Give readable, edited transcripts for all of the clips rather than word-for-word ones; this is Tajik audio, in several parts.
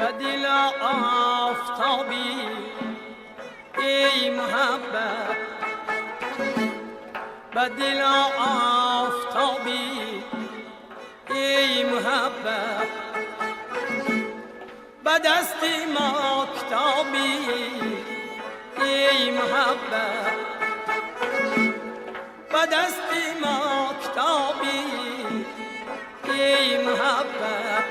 Ба дил офтобӣ эй муҳаббат, ба дил офтобӣ эй муҳаббат, ба дасти мо китобӣ эй муҳаббат, ба дасти мо китобӣ эй муҳаббат.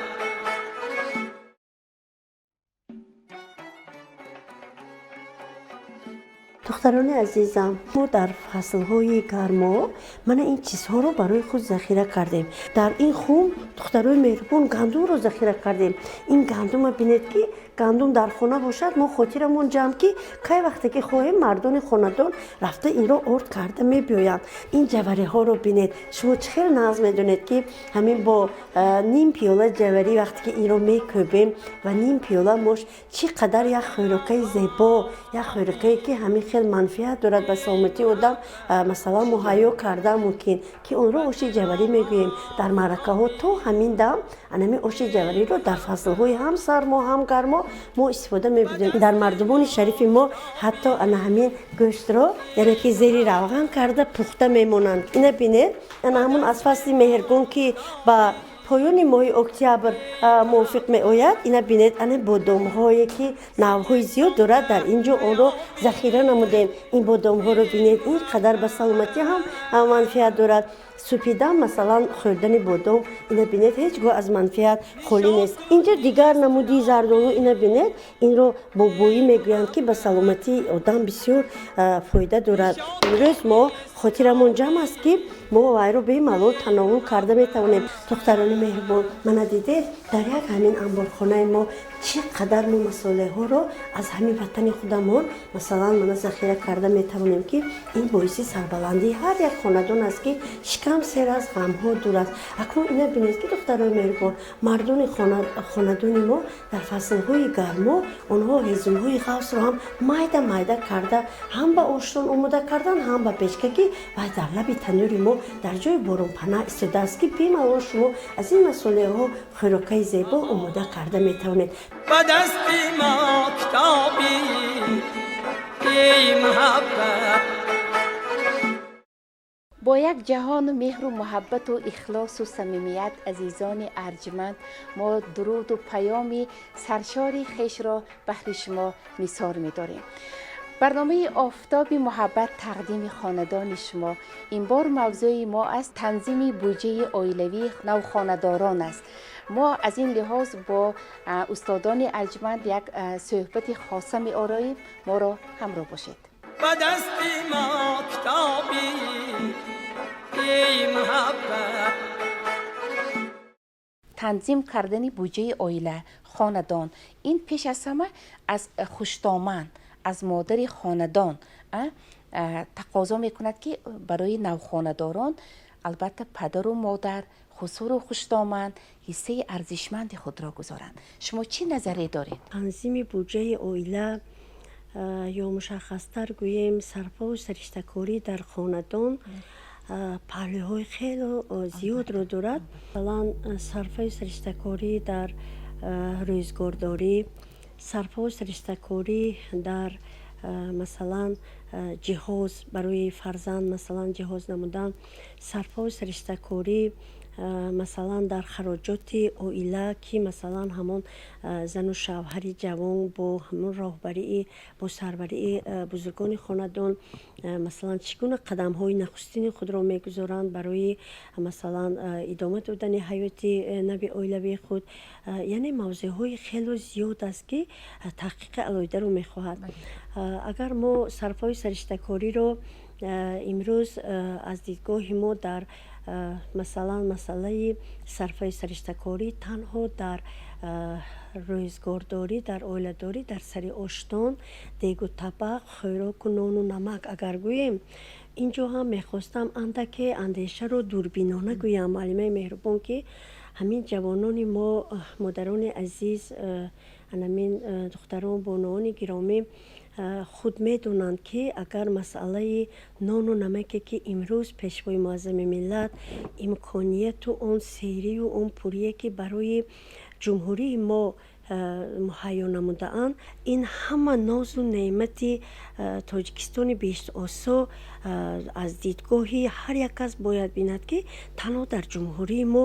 Духтарони азизам, мо дар фаслҳои гармо мана ин чизҳоро барои худ захира кардем. Дар ин хум, духтарои меҳрубон, гандумро захира кардем. Ин гандума бинед, ки гандум дар хона бошад, мо хотирамон ҷамъ, ки кай вақте ки хоҳем, мардони хонадон рафта инро орд карда мебиёянд. Ин ҷавариҳоро бинед. Шумо чӣ хел нағз медонед, ки ҳамин бо ним пиёла ҷаварӣ, вақте ки инро мекӯбем, ва ним пиёла мош, чӣ қадар як хӯрокаи зебо, як хӯрокае, ки ҳамин хел манфиат дорад ба саломатии одам, масалан, муҳайё карда мумкин, ки онро оши ҷаварӣ мегӯем. Дар маъракаҳо то ҳамин дам анами оши ҷавариро дар фаслҳои ҳам сармо, ҳам гармо мо истифода мебурдем. Дар мардумони шарифи мо ҳатто ана ҳамин гӯштро, яъне ки зери равған карда пухта мемонанд. Ина бинед, ана ҳамун аз фасли меҳргон, ки ба поёни моҳи октябр мувофиқ меояд. Ина бинед, ана бодомҳое, ки навъҳои зиёд дорад, дар ин ҷо онро захира намудем. Ин бодомҳоро бинед, ин қадар ба саломатӣ ҳам манфиат дорад. Супидам, масалан, хӯрдани бодом, ина бинед, ҳеҷ гоҳ аз манфиат холӣ нест. Инҷо дигар намуди зардолу. Ина бинед, инро бобоӣ мегӯянд, ки ба саломатии одам бисёр фоида дорад. Имрӯз мо хотирамон ҷамъ аст, ки мо вайро бемалол тановул карда метавонем. Духтарони меҳрубон, мана дидед, дар як ҳамин анборхонаи мо чӣ қадар мо масолеҳҳоро аз ҳамин ватани худамон, масалан, мана захира карда метавонем, ки ин боиси сарбаландии ҳар як хонадон аст, ки шикам сер аст, ғамҳо дур аст. Акнун ина бинед, ки духтарои меҳрубон, мардони хонадони мо дар фаслҳои гармо онҳо ҳезумҳои ғафсро ҳам майда майда карда, ҳам ба оштон омода кардан, ҳам ба печка, ки вай дар лаби танӯри мо дар ҷои боронпанаҳ истодааст, ки бемалол шумо аз ин масолеҳҳо хӯрокаи зебо омода карда метавонед. Ба дасти мо китобӣ эй муҳаббат. Бо як ҷаҳону меҳру муҳаббату ихлосу самимият, азизони арҷманд, мо дуруду паёми саршори хешро баҳри шумо нисор медорем. Барномаи «Офтоби муҳаббат» тақдими хонадони шумо. Ин бор мавзӯи мо аз танзими буҷаи оилавии навхонадорон аст. Мо аз ин лиҳоз бо устодони арҷманд як суҳбати хоса меороем. Моро ҳамроҳ бошед. Ба дасти мо китобӣ эй муҳаббат. Танзим кардани буҷаи оила, хонадон, ин пеш аз ҳама аз хуштоман, аз модари хонадон тақозо мекунад, ки барои навхонадорон албатта падару модар, хусуру хуштоман ҳиссаи арзишманди худро гузоранд. Шумо чӣ назаре доред? Танзими буҷаи оила ё мушаххастар гӯем, сарфаву сариштакорӣ дар хонадон паҳлӯҳои хело зиёдро дорад. Масалан, сарфаю сариштакорӣ дар рӯзгордорӣ, сарфаву сариштакорӣ дар, масалан, ҷиҳоз барои фарзанд, масалан, ҷиҳоз намудан, сарфаву сариштакорӣ, масалан, дар хароҷоти оила, ки, масалан, ҳамон зану шавҳари ҷавон бо ҳамон роҳбарии, бо сарварии бузургони хонадон, масалан, чӣ гуна қадамҳои нахустини худро мегузоранд барои, масалан, идома додани ҳаёти нави оилавии худ. Яъне мавзӯъҳои хело зиёд аст, ки таҳқиқи алоҳидаро мехоҳад. Агар мо сарфаи сариштакориро имрӯз аз дидгоҳи мо дар, масалан, масъалаи сарфаи сариштакорӣ танҳо дар рӯзгордорӣ, дар оиладорӣ, дар сари оштон, дегу табақ, хӯроку нону намак агар гӯем, ин ҷо ҳам мехостам андаке андешаро дурбинона гӯям, муаллимаи меҳрубон, ки ҳамин ҷавонони мо, модарони азиз, анамин духтарон, бонуони гиромӣ худ медонанд, ки агар масъалаи нону намаке, ки имрӯз Пешвои муаззами миллат имконияту он серию он пурие, ки барои ҷумҳурии мо муҳайё намудаанд, ин ҳама нозу неъмати Тоҷикистони беҳиштосо аз дидгоҳи ҳар як кас бояд бинад, ки танҳо дар ҷумҳурии мо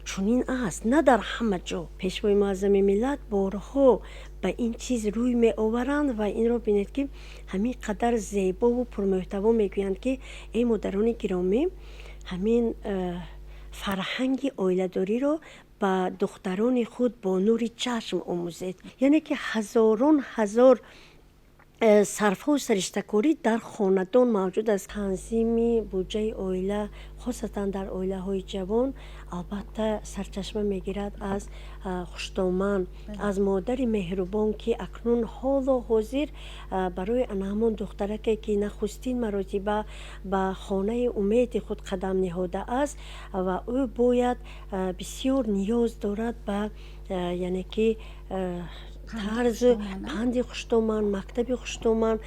чунин аст, на дар ҳама ҷо. Пешвои муаззами миллат борҳо ба ин чиз рӯй меоваранд ва инро бинед, ки ҳамин қадар зебову пурмуҳтаво мегӯянд, ки эй модарони гиромӣ, ҳамин фарҳанги оиладориро ба духтарони худ бо нури чашм омӯзед. Яъне ки ҳазорон ҳазор сарфҳоу сариштакорӣ дар хонадон мавҷуд аст. Танзими буҷаи оила, хосатан дар оилаҳои ҷавон, албатта сарчашма мегирад аз хуштоман, аз модари меҳрубон, ки акнун ҳоло ҳозир барои ана ҳамон духтараке, ки нахустин маротиба ба хонаи умеди худ қадам ниҳодааст ва ӯ бояд бисёр ниёз дорад ба яъне ки тарзу панди хуштоман, мактаби хуштоман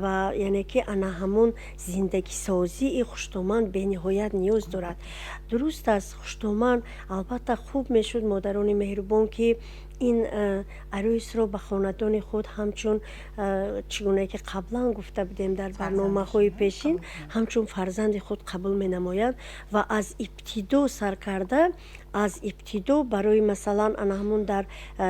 ва яъне ки ана ҳамон зиндагисозии хуштоман бениҳоят ниёз дорад. Дуруст аст, хуштоман албатта хуб мешуд, модарони меҳрубон, ки ин арӯсро ба хонадони худ ҳамчун, чӣ гуна ки қаблан гуфта будем дар барномаҳои пешин, ҳамчун фарзанди худ қабул менамояд ва аз ибтидо сар карда, аз ибтидо барои масалан ана ҳамон дар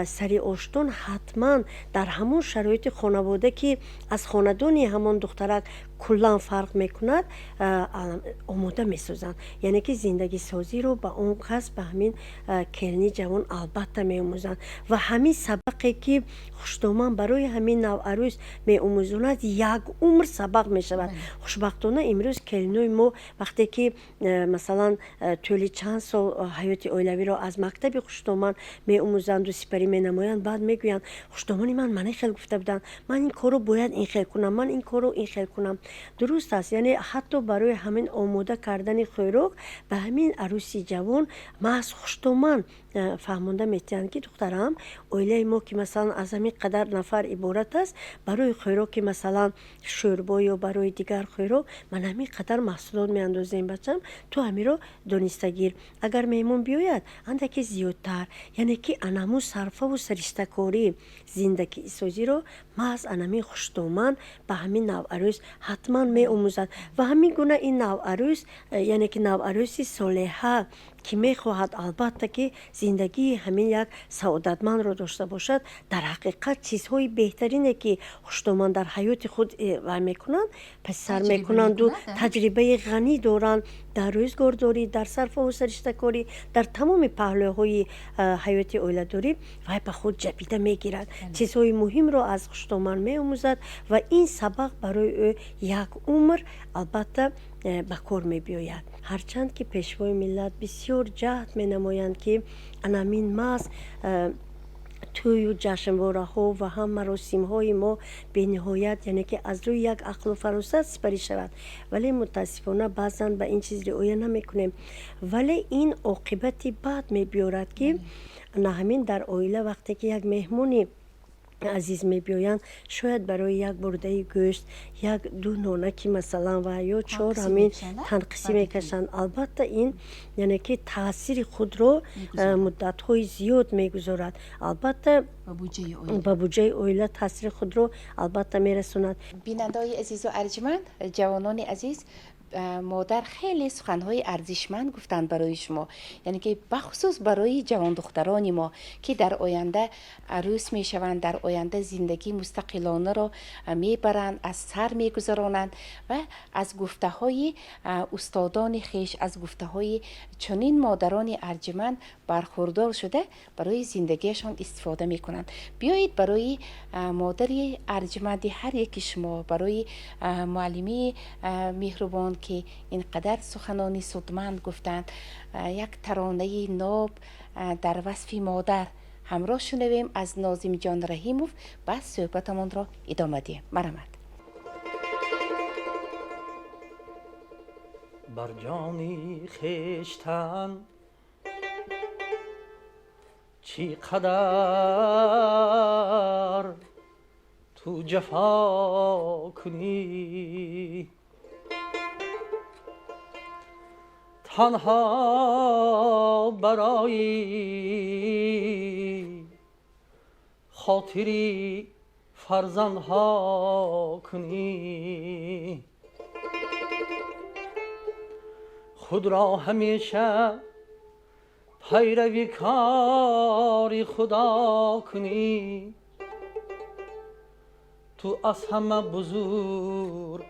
сари оштон ҳатман дар ҳамон шароити хонавода, ки аз хонадони ҳамон духтарак куллан фарқ мекунад, омода месозанд. Яъне ки зиндагисозиро ба он кас, ба ҳамин келини ҷавон албатта меомӯзанд ва ҳамин сабақе, ки хуштоман барои ҳамин наварӯс меомӯзонад, як умр сабақ мешавад. Хушбахтона имрӯз келинои мо вақте ки масалан тӯли чанд сол ҳаёти оилавиро аз мактаби хуштоман меомӯзанду сипарӣ менамоянд, баъд мегӯянд: хуштомони ман мана хел гуфта буданд, ман ин корро бояд ин хел кунам, ман ин корро ин хел кунам. Дуруст аст, яъне ҳатто барои ҳамин омода кардани хӯрок ба ҳамин арӯси ҷавон маҳз хуштоман фаҳмонда метиҳанд, ки духтарам, оилаи мо, ки масалан аз ҳамин қадар нафар иборат аст, барои хӯроки масалан шӯрбо ё барои дигар хӯрок ман ҳамин қадар маҳсулот меандозем, бачам, ту ҳаминро дониста гир, агар меҳмон биёяд, андаке зиёдтар. Яъне ки анаму сарфаву сариштакорӣ, зиндагисозиро маҳз анамин хуштоман ба ҳамин наварӯс ҳатман меомӯзад ва ҳамин гуна ин наварӯс, яъне ки наварӯси солеҳа, ки мехоҳад албатта ки зиндагии ҳамин як саодатмандро дошта бошад, дар ҳақиқат чизҳои беҳтарине, ки хуштоман дар ҳаёти худ вай мекунанд, пасисар мекунанду таҷрибаи ғанӣ доранд дар рӯзгордорӣ, дар сарфаву сариштакорӣ, дар тамоми паҳлӯҳои ҳаёти оиладорӣ вай ба худ ҷабида мегирад, чизҳои муҳимро аз хуштоман меомӯзад ва ин сабақ барои ӯ як умр албатта ба кор мебиёяд. Ҳарчанд ки Пешвои миллат бисёр ҷаҳд менамоянд, ки анамин маҳз тӯю ҷашнвораҳо ва ҳам маросимҳои мо бениҳоят, яъне ки аз рӯи як ақлу фаросат сипарӣ шавад, вале мутаассифона баъзан ба ин чиз риоя намекунем. Вале ин оқибати бад мебиёрад, ки на ҳамин дар оила вақте ки як меҳмони азиз мебиёянд, шояд барои як бурдаи гӯшт, як ду нонаки масалан ва ё чор ҳамин танқисӣ мекашанд. Албатта ин яъне ки таъсири худро муддатҳои зиёд мегузорад, албатта ба буҷаи оила таъсири худро албатта мерасонад. Бинандаҳои азизу арҷманд, ҷавонони азиз, модар хеле суханҳои арзишманд гуфтанд барои шумо, яъне ки бахусус барои ҷавондухтарони мо, ки дар оянда арӯс мешаванд, дар оянда зиндагии мустақилонаро мебаранд, аз сар мегузаронанд ва аз гуфтаҳои устодони хеш, аз гуфтаҳои чунин модарони арҷманд бархурдор шуда, барои зиндагиашон истифода мекунанд. Биёед, барои модари арҷманди ҳар яки шумо, барои муаллимии меҳрубон, ки ин қадар суханони судманд гуфтанд, як таронаи ноб дар васфи модар ҳамроҳ шунавем аз Нозимҷон Раҳимов, баъд суҳбатамонро идома диҳем. Марҳамат. Бар ҷони хештан чӣ қадар ту ҷафо кунӣ, танҳо барои хотири фарзандҳо кунӣ. Худро ҳамеша пайрави кори Худо кунӣ. Ту аз ҳама бузург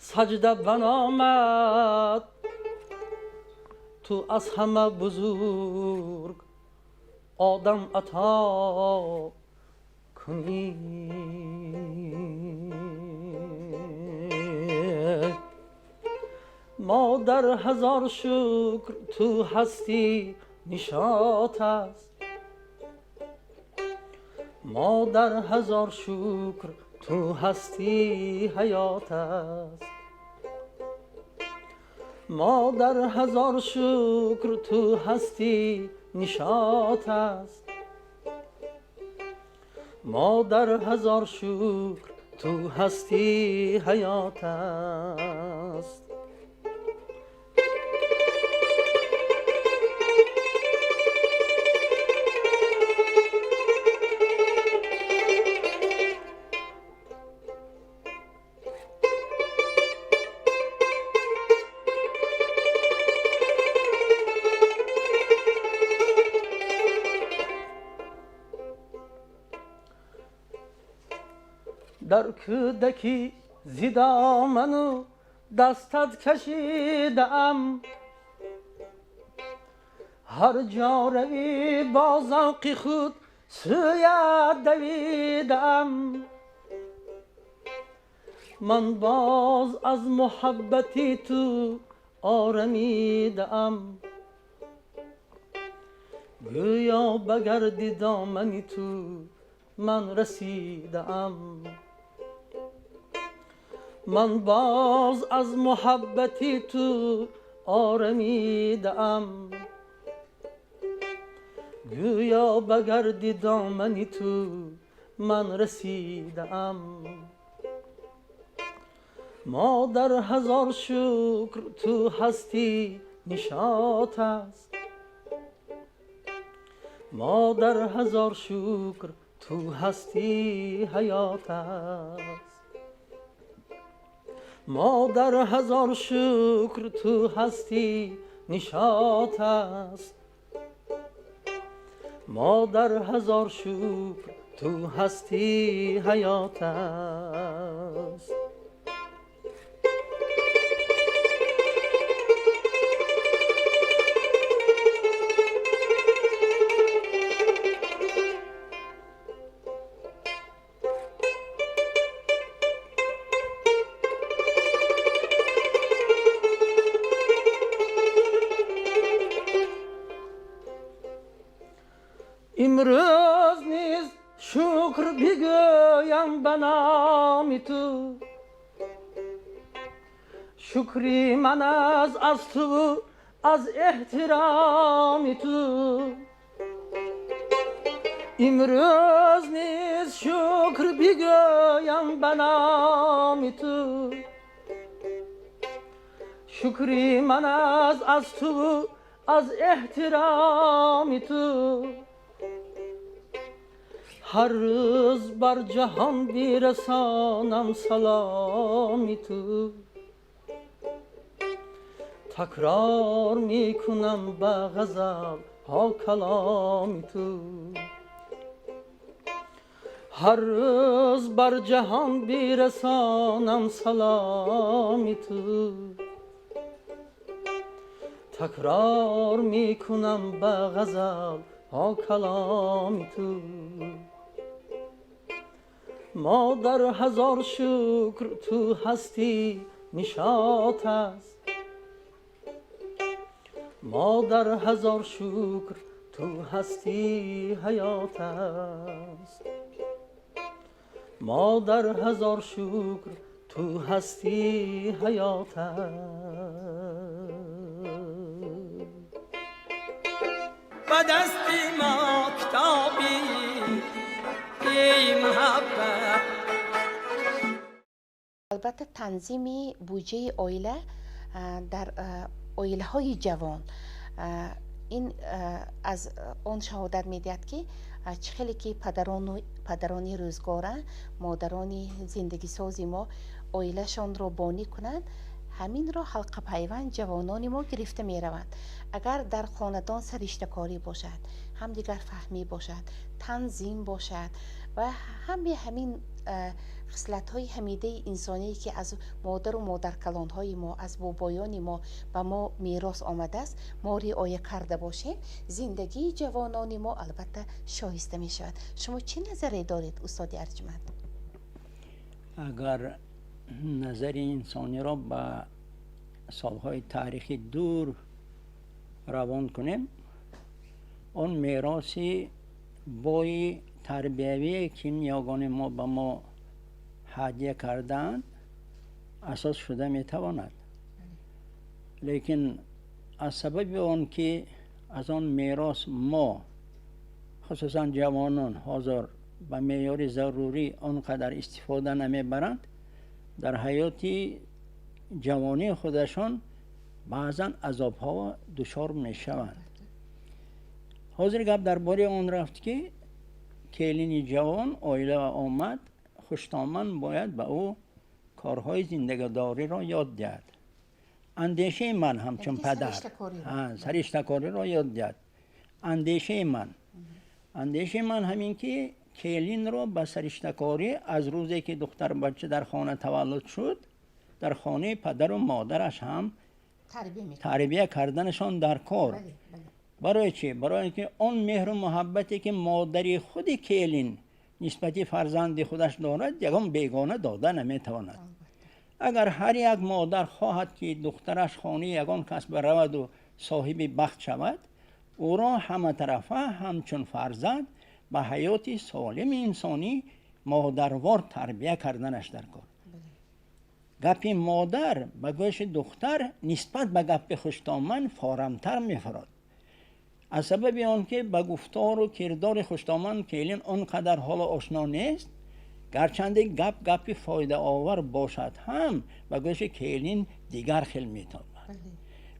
саҷда ба номат, ту аз ҳама бузург одам ато кунӣ. Модар ҳазор шукр ту ҳастӣ нишот аст, модар ҳазор шукр ту ҳастӣ ҳаёт аст, модар ҳазор шукр ту ҳастӣ нишот аст, модар ҳазор шукр ту ҳастӣ ҳаёт аст. Дар кӯдакӣ зи доману дастат кашидаам, ҳар ҷо равӣ бо завқи худ сӯят давидаам. Ман боз аз муҳаббати ту орамидаам, гӯё ба гарди домани ту ман расидаам. Ман боз аз муҳаббати ту орамидаам, гӯё ба гарди домани ту ман расидаам. Модар ҳазор шукр ту ҳастӣ нишот аст, модар ҳазор шукр ту ҳастӣ ҳаёт аст, модар ҳазор шукр ту ҳастӣ нишот аст, модар ҳазор шукр ту ҳастӣ ҳаёт аст. Имрӯз низ шукр бигӯям ба номи ту, шукри ман аз ту, аз эҳтироми ту. Имрӯз низ шукр бигӯям ба номи ту, шукри ман аз ту, аз эҳтироми ту. Ҳар рӯз бар ҷаҳон бирасонам саломи ту, такрор мекунам ба ғазалҳо каломи ту. Ҳар рӯз бар ҷаҳон бирасонам саломи ту, такрор мекунам ба ғазалҳо каломи ту. Модар ҳазор шукр ту ҳастӣ нишот аст, модар ҳазор шукр ту ҳастӣ ҳаёт аст, модар ҳазор шукр ту ҳастӣ ҳаёт аст. Ба дасти мо китоби эй муҳаббат. Албатта танзими буҷаи оила дар оилаҳои ҷавон ин аз он шаҳодат медиҳад, ки Чӣ хеле ки падарони рӯзгора, модарони зиндагисози мо оилашонро бонӣ кунанд, ҳаминро ҳалқапайванд ҷавонони мо гирифта мераванд. Агар дар хонадон сариштакорӣ бошад, ҳамдигарфаҳмӣ бошад, танзим бошад ва ҳами ҳамин хислатҳои ҳамидаи инсоние, ки аз модару модаркалонҳои мо, аз бобоёни мо ба мо мерос омадааст, мо риоя карда бошем, зиндагии ҷавонони мо албатта шоиста мешавад. Шумо чӣ назаре доред, устоди арҷманд? Агар назари инсониро ба солҳои таърихи дур равон кунем, он мероси бои тарбиявие, ки ниёгони мо ба мо ҳадя кардаанд, асос шуда метавонад. Лекин аз сабаби он ки аз он мерос мо, хусусан ҷавонон, ҳозир ба меъёри зарурӣ он қадар истифода намебаранд, дар ҳаёти ҷавонии худашон баъзан азобҳо дучор мешаванд. Ҳозир гап дар бораи он рафт, ки келини ҷавон оила омад, хуштоман бояд ба ӯ корҳои зиндагидориро ёд диҳад. Андешаи ман ҳамчун падар сариштакориро ёд диҳад. Андешаи ман ҳамин ки келинро ба сариштакорӣ аз рӯзе ки духтарбача дар хона таваллуд шуд, дар хонаи падару модараш ҳам тарбия карданашон дар кор. Барои чӣ? Барои ки он меҳру муҳаббате, ки модари худи келин нисбати фарзанди худаш дорад, ягон бегона дода наметавонад. Агар ҳар як модар хоҳад, ки духтараш хонаи ягон кас бараваду соҳиби бахт шавад, ӯро ҳаматарафа ҳамчун фарзанд ба ҳаёти солими инсонӣ модарвор тарбия карданаш дар кор. Гапи модар ба гӯши духтар нисбат ба гапи хуштоман форамтар мефурод, аз сабаби он ки ба гуфтору кирдори хуштоман келин он қадар ҳоло ошно нест. Гарчанде гап гапи фоидаовар бошад ҳам, ба гӯши келин дигар хел метобад.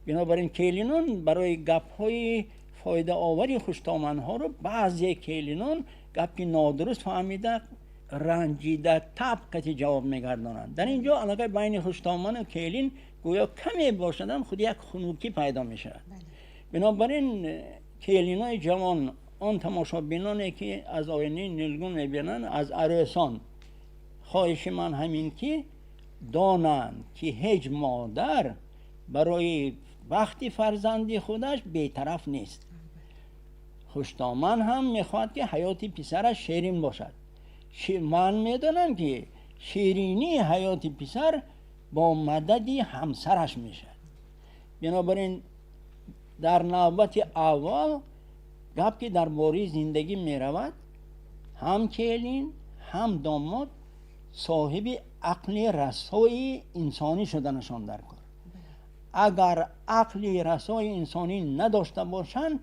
Бинобар ин келинон барои гапҳои фоидаовари хуштоманҳоро баъзе келинон гапи нодуруст фаҳмида, ранҷида, таб қати ҷавоб мегардонанд. Дар ин ҷо аллакай байни хуштоману келин гӯё каме бошадам худ як хунукӣ пайдо мешавад. Бинобар ин келинои ҷавон, он тамошобиноне, ки аз оинаи нилгун мебинанд, аз арӯсон хоҳиши ман ҳамин ки донанд, ки ҳеҷ модар барои бахти фарзанди худаш бетараф нест. Хуштоман ҳам мехоҳад, ки ҳаёти писараш шерин бошад. Ман медонам, ки ширинии ҳаёти писар бо мадади ҳамсараш мешавад. Бинобар ин дар навбати аввал гап ки дар бораи зиндагӣ меравад, ҳам келин, ҳам домод соҳиби ақли расои инсонӣ шуданашон дар кор. Агар ақли расои инсонӣ надошта бошанд,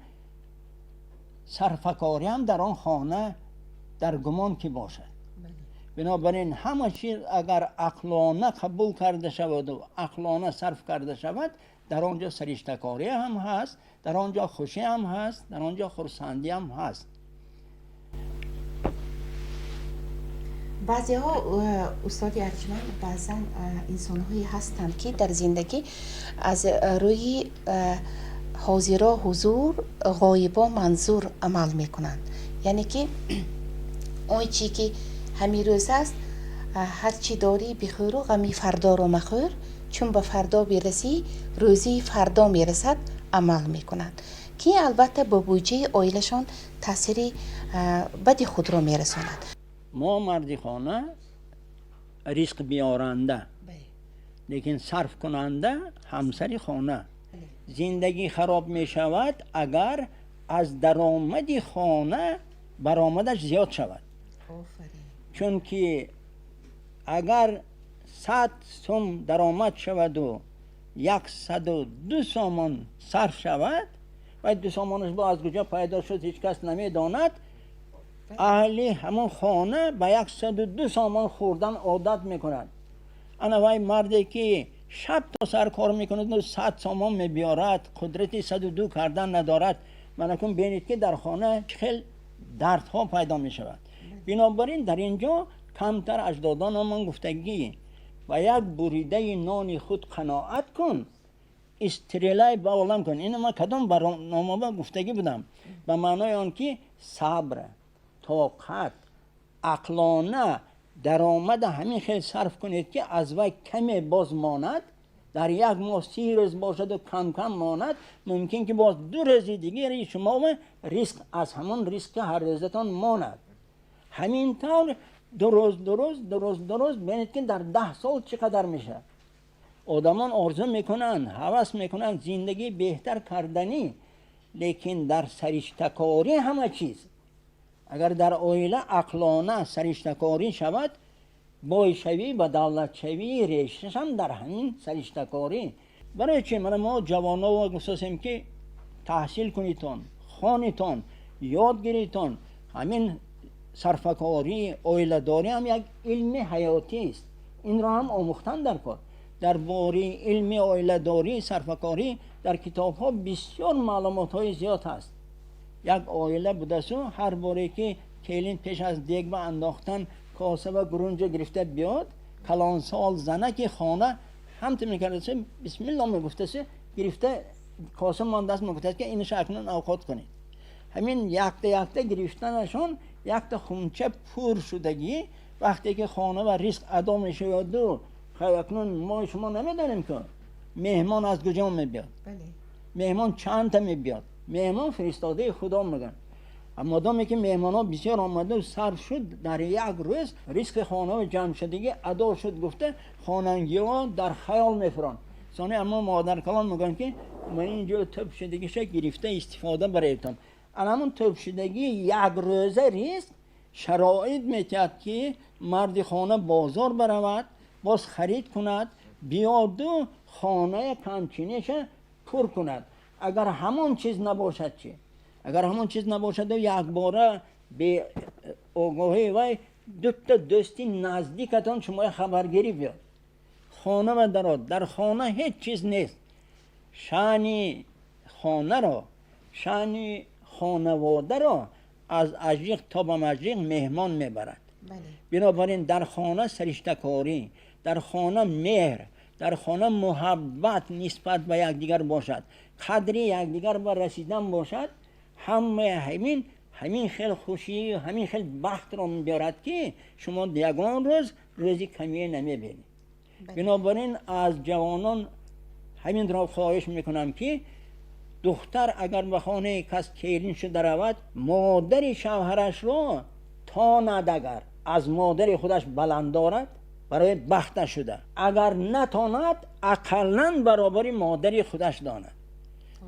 сарфакориам дар он хона дар гумон ки бошад. Бинобар ин ҳама чиз агар ақлона қабул карда шаваду ақлона сарф карда шавад, дар он ҷо сариштакорӣ ҳам ҳаст, дар он ҷо хушӣ ҳам ҳаст, дар он ҷо хурсандӣ ҳам ҳаст. Баъзеҳо, устоди арҷманд, баъзан инсонҳое ҳастанд, ки дар зиндагӣ аз рӯи ҳозиро ҳузур, ғоибо манзур амал мекунанд. Яъне ки он чӣ ки ҳамин рӯз аст, ҳар чӣ дорӣ бихӯру ғами фардоро махӯр, чун ба фардо бирасӣ, рӯзии фардо мерасад, амал мекунанд, ки албатта ба буҷаи оилашон таъсири бади худро мерасонад. Мо марди хона ризқ биёранда, лекин сарфкунанда ҳамсари хона. Зиндагӣ хароб мешавад, агар аз даромади хона баромадаш зиёд шавад, чунки агар 100 сум даромад шаваду 102 сомон сарф шавад, вай 2 сомонаш бо аз куҷо пайдо шуд, ҳеҷ кас намедонад. Аҳли ҳамон хона ба 102 сомон хӯрдан одат мекунад. Ана вай марде ки шаб то сар кор мекунад, 100 сомон мебиёрад, қудрати 102 кардан надорад. Манакун бинед, ки дар хона чӣ хел дардҳо пайдо мешавад. Бинобар ин дар инҷо камтар аҷдодонамон гуфтагӣ ба як буридаи нони худ қаноат кун, истирелай ба олам кун. Ин ман кадом барномаба гуфтагӣ будам, ба маънои он ки сабр, тоқат, ақлона даромада ҳамин хел сарф кунед, ки аз вай каме боз монад, дар як моҳ 30 рӯз бошаду кам-кам монад, мумкин ки боз 2 рӯзи дигари шумо ризқ аз ҳамон ризқи ҳар рӯзатон монад. Ҳамин тавр 2 рӯз, 2 рӯз, 2 рӯз, 2 рӯз бинед, ки дар 10 сол чӣ қадар мешавад. Одамон орзу мекунанд, ҳавас мекунанд зиндагӣ беҳтар карданӣ, лекин дар сариштакорӣ ҳама чиз. Агар дар оила ақлона сариштакорӣ шавад, бойшавӣ ва давлатшавӣ решаш ҳам дар ҳамин сариштакорӣ. Барои чи мана мо ҷавоново гуфтасем, ки таҳсил кунитон, хонитон, ёд гиритон. Ҳамин сарфакорӣ, оиладорӣ ҳам як илми ҳаётист. Инро ҳам омӯхтан дар кор. Дар бораи илми оиладорӣ, сарфакорӣ дар китобҳо бисёр маълумотҳои зиёд ҳаст. Як оила будасу ҳар боре ки келин пеш аз дег ба андохтан коса ва гурунҷа гирифта биёд, калонсол занаки хона ҳамта мекардасе, бисмилло мегуфтасе, гирифта коса мондааст, мегуфтааст, ки инаша акнун авқот кунед. Ҳамин якта якта гирифтанашон якта хунча пур шудагӣ, вақте ки хона ва ризқ адо мешаваду, хай акнун мо шумо намедонем, ки меҳмон аз куҷо мебиёд, меҳмон чандта мебиёд. Меҳмон фиристодаи худо мегӯянд. Модоме ки меҳмонҳо бисёр омаду сарф шуд, дар як рӯз ризқи хонаҳо ҷамъшудагӣ адо шуд гуфта, хонангиҳо дар хаёл мефуранд. Сони аммо модаркалон мегӯянд, ки ман инҷо тӯбшудагиша гирифта истифода баретон. Ана ҳамон тӯбшудагӣ як рӯза ризқ шароит метиҳад, ки марди хона бозор баравад, боз харид кунад, биёду хонаи камчиниша пур кунад. Агар ҳамон чиз набошад чӣ? Агар ҳамон чиз набошаду якбора беогоҳии вай дута дӯсти наздикатон шумои хабаргирӣ биёд, хона ва дарод, дар хона ҳеҷ чиз нест. Шаъни хонаро, шаъни хонаводаро аз ажиқ то ба мажиқ меҳмон мебарад. Бинобар ин дар хона сариштакорӣ, дар хона меҳр, дар хона муҳаббат нисбат ба якдигар бошад, қадри якдигар ба расидан бошад, ҳамаи ҳамин хел хушӣ, ҳамин хел бахтро мебиёрад, ки шумо ягон рӯз рӯзи камие намебинед. Бинобар ин аз ҷавонон ҳаминро хоҳиш мекунам, ки духтар агар ба хонаи кас келин шуда равад, модари шавҳарашро тонад, агар аз модари худаш баланд дорад, барои бахта шуда, агар натонад, ақаллан баробари модари худаш донад.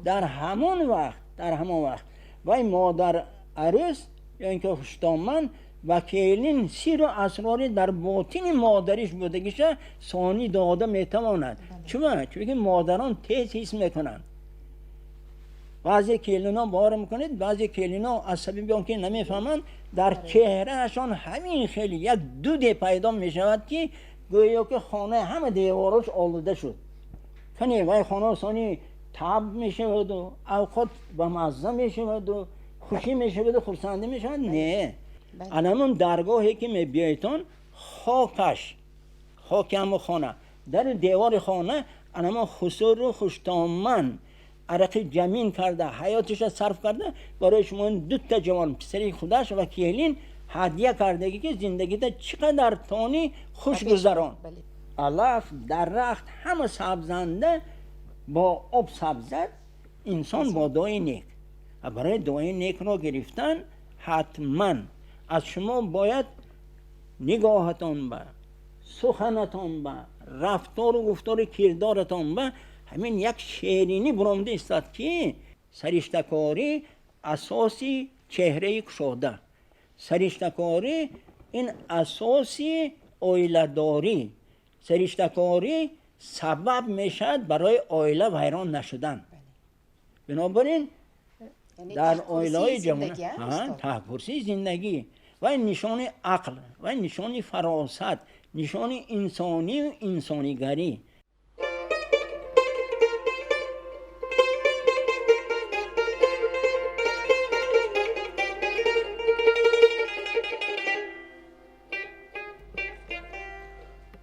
Дар ҳамон вақт, дар ҳамон вақт вай модар арӯс ё ин ки хуштоман ва келин сиру асрори дар ботини модариш будагиша сонӣ дода метавонад. Чума? Чунки модарон тез ҳис мекунанд. Баъзе келино бовар мекунед, баъзе келино аз сабаби он ки намефаҳманд, дар чеҳраашон ҳамин хеле як дуде пайдо мешавад, ки гӯё ки хонаи ҳама деворош олуда шуд. Кане вай хона сони таб мешаваду авқот ба мазза мешаваду хушӣ мешаваду хурсандӣ мешавад? Не, анамон даргоҳе ки мебиёедтон, хокаш, хоки ҳамо хона, дару девори хона анамон хусуру хуштоман арақи ҷамин карда, ҳаётиша сарф карда, барои шумо дута ҷавон писари худаш ва келин ҳадя кардагӣ, ки зиндагита чӣ қадар тони хуш гузарон. Алаф, дарахт ҳама сабзанда бо об сабзад, инсон бо дуои нек. Ва барои дуои некро гирифтан ҳатман аз шумо бояд нигоҳатон ба суханатон, ба рафтору гуфтори кирдоратон ба ҳамин як шеринӣ буромда истад, ки сариштакорӣ асоси чеҳраи кушода, сариштакорӣ ин асоси оиладорӣ, сариштакорӣ сабаб мешавад барои оила вайрон нашудан. Бинобар ин дар оилаҳои ҷавон таҳкурсии зиндагӣ ва нишони ақл ва нишони фаросат, нишони инсонию инсонигарӣ.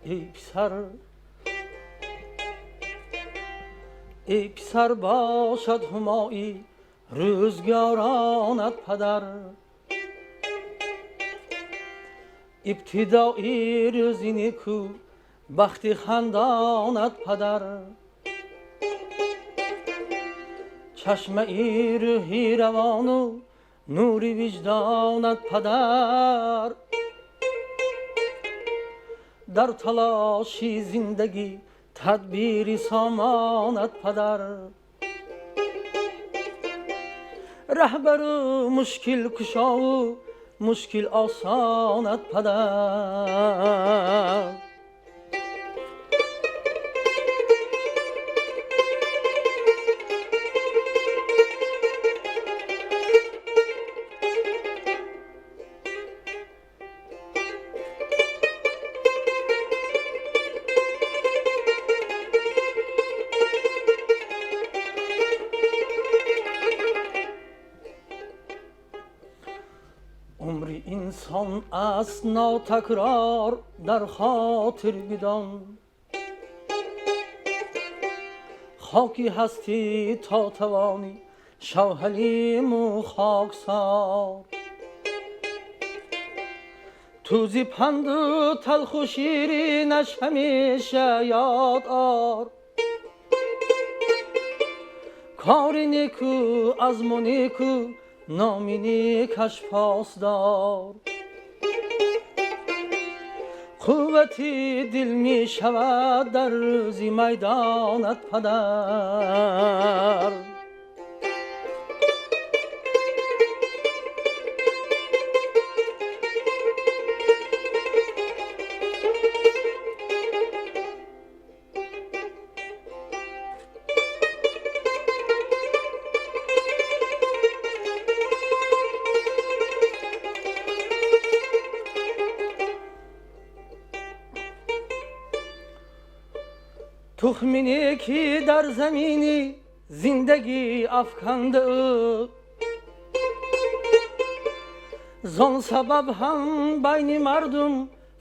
Эй писар, эй писар бошад ҳумоӣ рӯзгоронат падар. Ибтидои рӯзи неку бахти хандонат падар. Чашмаи рӯҳи равону нури виҷдонат падар. Дар талоши зиндагӣ тадбири сомонат падар. Раҳбару мушкилкушову мушкил осонат падар. Инсон аст нотакрор дар хотир бидон, хоки ҳастӣ то тавонӣ шав ҳалиму хоксор. Тӯзи панду талху ширинаш ҳамеша ёд ор. Кори неку азму неку номи некаш посдор. Қуввати дил мешавад дар рӯзи майдонат падар. Тухми неки дар замини зиндагӣ афканда ӯ, зон сабаб ҳам байни мардум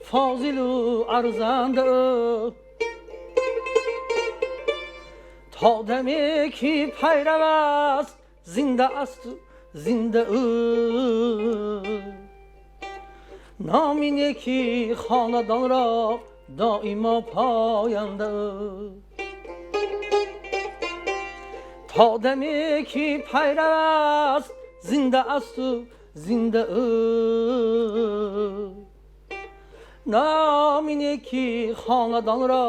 фозилу арзанда ӯ. То даме ки пайрав аст зинда асту зинда ӯ, номи неки хонадонро доимо поянда ӯ. То даме ки пайрав аст зинда асту зинда ӯ, номи неки хонадонро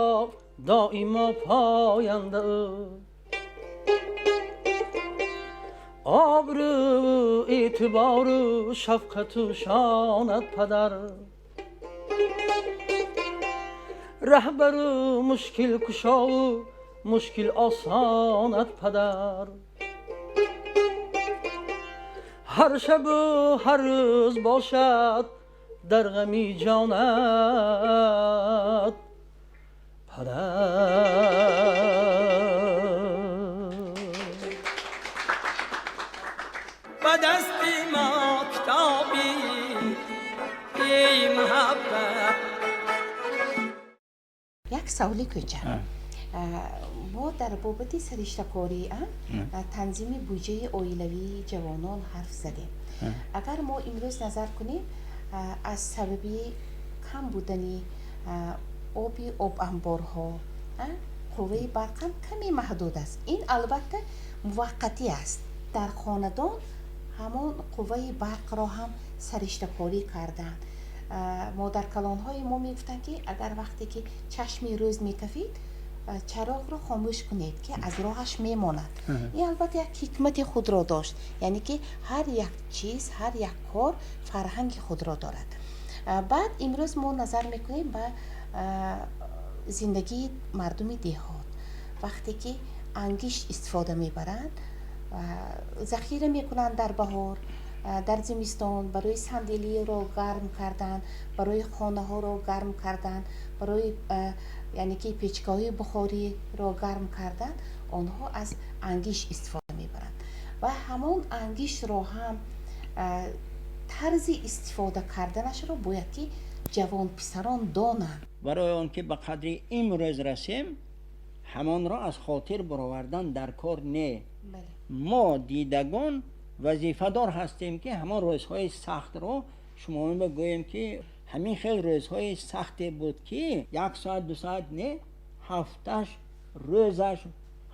доимо поянда ӯ. Обрӯ эътибору шафқату шонат падар. Раҳбару мушкилкушову мушкил осонат падар. Ҳар шабу ҳар рӯз бошад дар ғами ҷонат падар. Ба дасти мо китоби эй муҳаббат. Як саволи кӯчак. Мо дар бобати сариштакорӣ, танзими буҷаи оилавии ҷавонон ҳарф задем. Агар мо имрӯз назар кунем, аз сабаби кам будани оби обанборҳо қувваи барқ ҳам каме маҳдуд аст. Ин албатта муваққатӣ аст. Дар хонадон ҳамон қувваи барқро ҳам сариштакорӣ карданд. Модаркалонҳои мо мегуфтанд, ки агар вақте ки чашми рӯз мекафид, чароғро хомӯш кунед, ки аз роҳаш мемонад. Ин албатта як ҳикмати худро дошт, яъне ки ҳар як чиз, ҳар як кор фарҳанги худро дорад. Баъд имрӯз мо назар мекунем ба зиндагии мардуми деҳот. Вақте ки ангишт истифода мебаранд, захира мекунанд дар баҳор, дар зимистон барои санделиро гарм кардан, барои хонаҳоро гарм кардан, барои яъне ки печкаҳои бухориро гарм кардан, онҳо аз ангишт истифода мебаранд ва ҳамон ангиштро ҳам Тарзи истифода карданашро бояд ки ҷавонписарон донанд. Барои он ки ба қадри имрӯз расем, ҳамонро аз хотир баровардан дар кор не. Мо дидагон вазифадор ҳастем, ки ҳамон рӯзҳои сахтро шумо бигӯем, ки ҳамин хел рӯзҳои сахте буд, ки як соат, 2 соат не, ҳафташ рӯзаш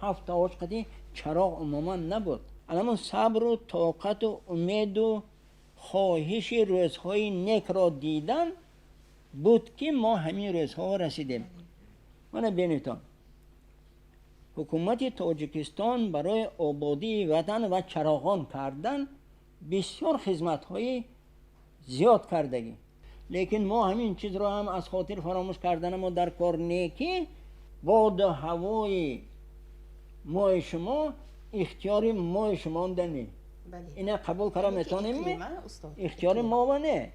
ҳафтаош қади чароғ умуман набуд. Анамон сабру тоқату умеду хоҳиши рӯзҳои некро дидан буд, ки мо ҳамин рӯзҳо расидем. Мана бинетон, ҳукумати Тоҷикистон барои ободии ватан ва чароғон кардан бисёр хизматҳои зиёд кардагӣ, лекин мо ҳамин чизро ҳам аз хотир фаромӯш карданамо дар кор не, ки боду ҳавои мои шумо ихтиёри мои шумонда не. Ина қабул кара метонем? Ихтиёри мова не.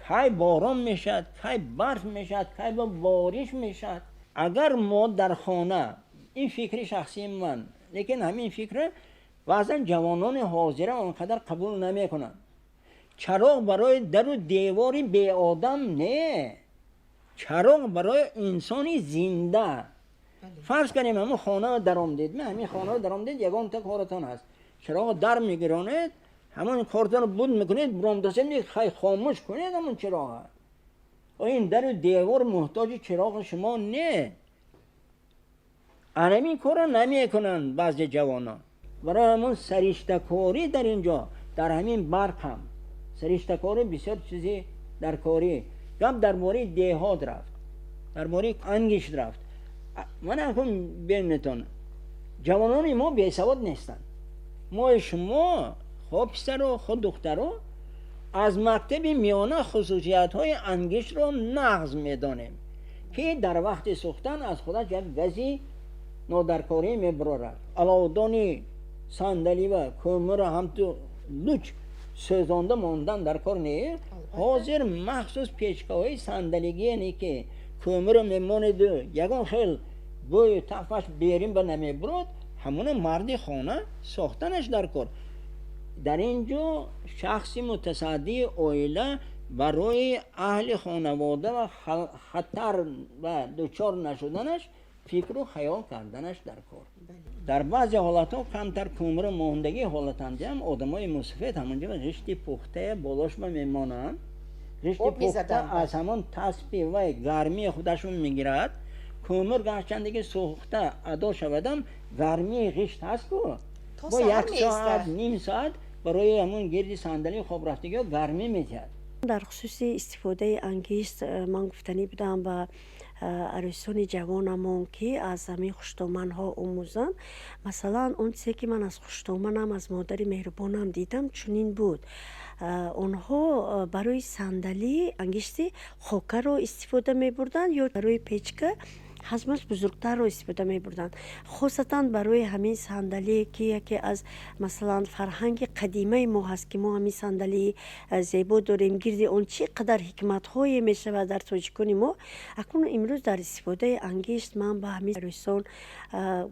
Кай борон мешавад, кай барф мешавад, кай ба бориш мешавад. Агар мо дар хона, ин фикри шахсии ман, лекин ҳамин фикра баъзан ҷавонони ҳозира он қадар қабул намекунанд. Чароғ барои дару девори беодам не, чароғ барои инсони зинда. Фарз кунем, ҳамун хона даромдед, ҳамин хона даромдед, ягонта коратон ҳаст, чароғ дар мегиронед, ҳамон кортонро буд мекунед, буромдасед, хай хомӯш кунед ҳамон чароға. Ин дару девор муҳтоҷи чироғи шумо не. Анамин корро намекунанд баъзе ҷавонон. Барои ҳамон сариштакорӣ дар ин ҷо, дар ҳамин барқ ҳам сариштакорӣ бисёр чизи дар корӣ. Гап дар бораи деҳот рафт, дар бораи ангишт рафт. Ман акун бинетон, ҷавонони мо бесавод нестанд. Мои шумо, хо писаро, хо духтаро, аз мактаби миёна хусусиятҳои ангиштро нағз медонем, ки дар вақти сӯхтан аз худаш як гази нодаркорӣ мебарорад. Аловдони сандалива кӯмира ҳамту луч сӯзонда мондан дар кор не. Ҳозир махсус печкаҳои сандалигиене, ки кӯмиро мемонеду ягон хел бӯю тафаш берин ба намебурод, ҳамуна марди хона сохтанаш дар кор. Дар ин ҷо шахси мутасаддии оила барои аҳли хонавода ва хатар ва дучор нашуданаш фикру хаёл карданаш дар кор. Дар баъзе ҳолатҳо камтар кӯмира мондагии ҳолатандиам одамои мусафед ҳамонҷо ғишти пухтая болошба мемонанд. Ғишти пухта аз ҳамон таспи вай гармии худашон мегирад. Кӯмир гарчанде сӯхта адо шавадам, гармии ғишт ҳаст ку, бо як соат, ним соат барои ҳамон гирди сандалии хоб рафтагиҳо гармӣ медиҳад. Дар хусуси истифодаи ангишт ман гуфтанӣ будам ба арӯсони ҷавонамон, ки аз ҳамин хуштоманҳо омӯзанд. Масалан, он чизе ки ман аз хуштоманам, аз модари меҳрубонам дидам, чунин буд: онҳо барои сандалӣ ангишти хокаро истифода мебурданд ё барои печка ҳаҷмаш бузургтарро истифода мебурданд. Хосатан барои ҳамин сандалие, ки яке аз, масалан, фарҳанги қадимаи мо ҳаст, ки мо ҳамин сандалии зебо дорем, гирди он чӣ қадар ҳикматҳое мешавад дар тоҷикони мо. Акнун имрӯз дар истифодаи ангишт ман ба ҳамин арӯсон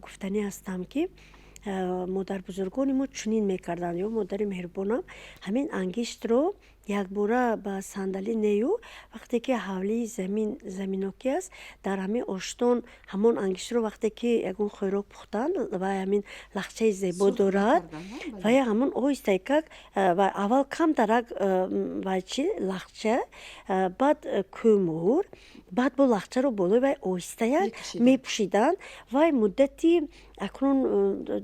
гуфтанӣ ҳастам, ки модарбузургони мо чунин мекарданд ё модари меҳрубонам ҳамин ангиштро якбора ба сандалӣ нею, вақте ки ҳавлии замин заминокӣ аст, дар ҳамин оштон ҳамон ангиштро, вақте ки ягон хӯрок пухтанд, ва ҳамин лахчаи зебо дорад, ва ҳамон оҳистакак ва аввал камтарак ва чи лахча, баъд кӯмур, баъд бо лахчаро болои вай оҳистаяк мепӯшиданд. Вай муддати, акнун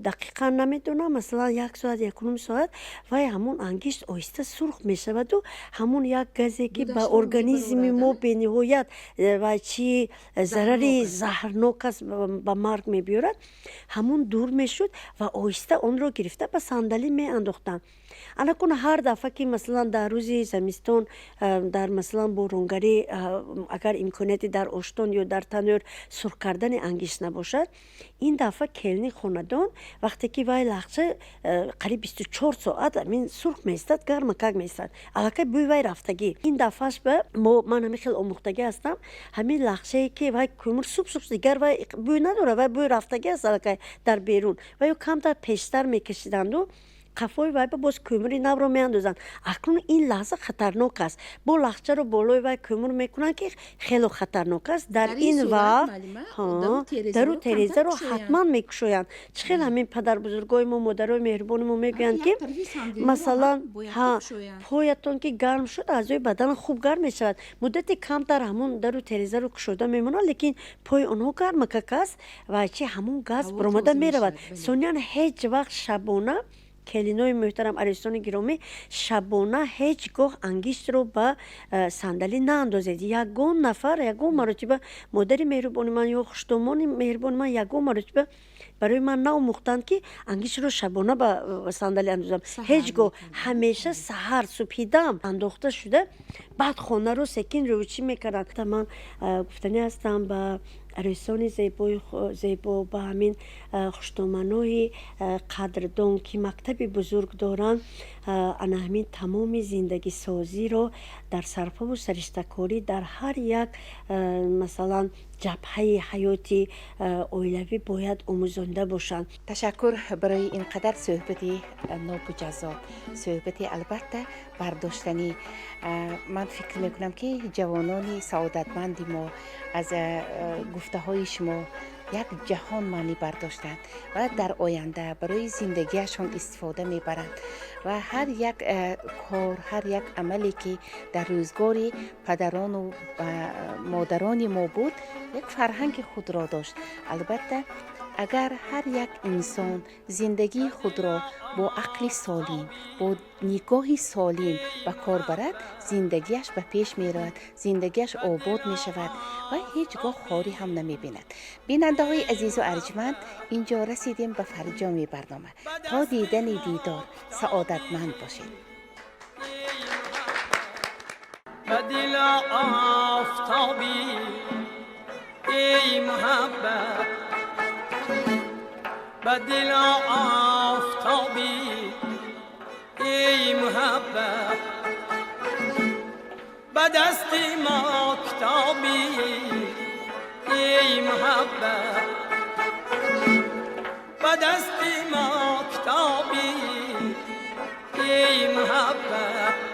дақиқан намедонам, масалан, як соат, 1.5 соат, вай ҳамон ангишт оҳиста сурх мешаваду ҳамон як газе, ки ба организми мо бениҳоят ва чи зарари заҳрнок аст, ба марг мебиёрад, ҳамон дур мешуд ва оҳиста онро гирифта ба сандалӣ меандохтанд. Анакун ҳар дафъа ки, масалан, дар рӯзи замистон, дар, масалан, боронгарӣ, агар имконияти дар оштон ё дар танӯр сурх кардани ангишт набошад, ин дафъа келини хонадон, вақте ки вай лахча қариб 24 соат ҳамин сурх меистад, гармакак меистад, аллакай бӯи вай рафтагӣ, ин дафъаш ба мо, ман ҳамин хел омӯхтагӣ ҳастам, ҳамин лахчае ки вай кӯмур суб суб, дигар вай бӯй надорад, вай бӯи рафтагӣ аст аллакай дар берун, ва ё камтар пештар мекашиданду. Қафои вай ба боз кӯмири навро меандозанд. Акнун ин лаҳза хатарнок аст, бо лахчаро болои вай кӯмир мекунанд, ки хело хатарнок аст. Дар ин вақт дару терезаро ҳатман мекушоянд. Чӣ хел ҳамин падарбузургои мо, модарои меҳрубони мо мегӯянд, ки масалан, поятон ки гарм шуд, аъзои бадан хуб гарм мешавад. Муддати камтар ҳамун дару терезаро кушода мемонад, лекин пои онҳо гармакак аст ва чи ҳамун газ баромада меравад. Сониян, ҳеҷ вақт шабона, келинои муҳтарам, арӯсони гиромӣ, шабона ҳеҷ гоҳ ангиштро ба сандалӣ наандозед. Ягон нафар ягон маротиба, модари меҳрубони ман ё хуштомони меҳрубони ман ягон маротиба барои ман наомӯхтанд, ки ангиштро шабона ба сандалӣ андозам. Ҳеҷ гоҳ, ҳамеша саҳар субҳидам андохта шуда, баъд хонаро секин рӯчӣ мекарданд. Ман гуфтанӣ ҳастам ба арӯсони зебои зебо, ба ҳамин хуштоманои қадрдон, ки мактаби бузург доранд, ана ҳамин тамоми зиндагисозиро дар сарфаву сариштакорӣ дар ҳар як, масалан, ҷабҳаи ҳаёти оилавӣ бояд омӯзонда бошанд. Ташаккур барои ин қадар суҳбати нобу ҷаззоб, суҳбати албатта бардоштанӣ. Ман фикр мекунам, ки ҷавонони саодатманди мо аз гуфтаҳои шумо як ҷаҳон маънӣ бардоштанд ва дар оянда барои зиндагиашон истифода мебаранд ва ҳар як кор, ҳар як амале, ки дар рӯзгори падарону модарони мо буд, як фарҳанги худро дошт. Албатта, агар ҳар як инсон зиндагии худро бо ақли солим, бо нигоҳи солим ба кор барад, зиндагиаш ба пеш меравад, зиндагиаш обод мешавад ва ҳеҷ гоҳ хорӣ ҳам намебинад. Бинандаҳои азизу арҷманд, ин ҷо расидем ба фарҷоми барнома. То дидани дидор саодатманд бошед. Ба дил офтобӣ, эй муҳаббат, ба дил офтобӣ, эй муҳаббат, ба дасти мо китобӣ, эй муҳаббат, ба дасти мо китобӣ, эй муҳаббат.